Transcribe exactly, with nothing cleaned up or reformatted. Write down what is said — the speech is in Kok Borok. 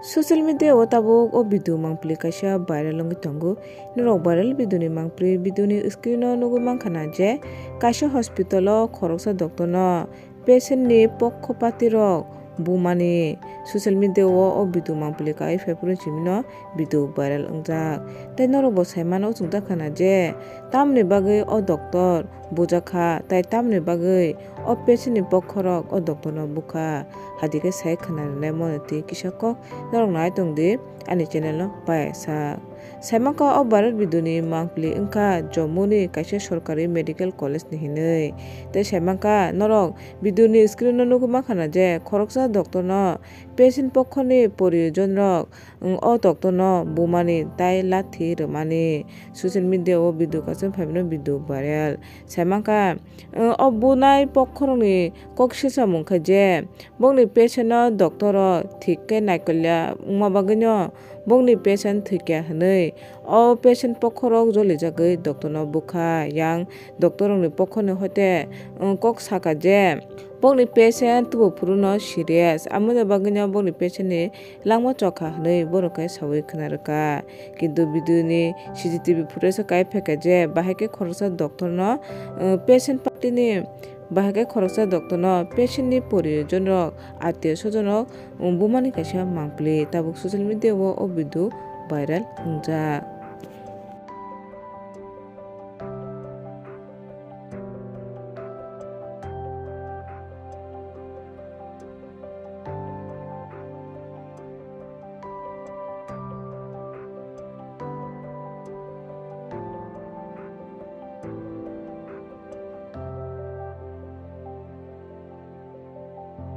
Social media o tabuk o video mangpili kaisa viral wngwi tongo. Norok viral video ni mangpili video ni screen o nugwi mankha na je kaisa hospital o khoroksa doctor no patient ni pokho party rok bumani. Social media o o video mangpili kai phai phuru simi no video viral wngjak. Tei norok bo sai mano chwng jakha na je tamni bagwi o doctor bujakha tei tamni bagwi o patient ni pokho rok o doctor no bukha. Hadikhe sai khwna rwnai moni twi kisa kok norok nai tongdi ani channel no pai sak. Saimanka o viral video ni mangpili wngkha Jammu ni kaisa sorkari medical college ni hinwi. Tei saimanka norok video ni screen o nugwi mankha na je khoroksa doctor no patient pokho ni porijon rok, mm, o doctor no bumani tei lathi rwmani. Social media o video kaisa phaimano video viral. Saimanka, mm, o bunai pokho rokni kok sisamung khe je bongni patient no doctor o thik khe naikolya wngma bagwi no bongni patient thwikya hinwi o patient pokho rok jolijagwi doctor no bukha. Yang doctor rokni pokho ni hoite, mm, kok saka je bongni patient tubu phuru no serious, amoni bagwi no bongni patient ni langma chokha hinwi borok khe sawi khwna rwkha. Kintu video ni C C T V footage o kai phaikha je bahai khe khoroksa doctor no, uh, patient party ni, bahai khe khoroksa doctor no patient ni porijon rok, atio sojon rok, um, bumani kaisa mangpili. Tabuk social media o o video viral wngjak.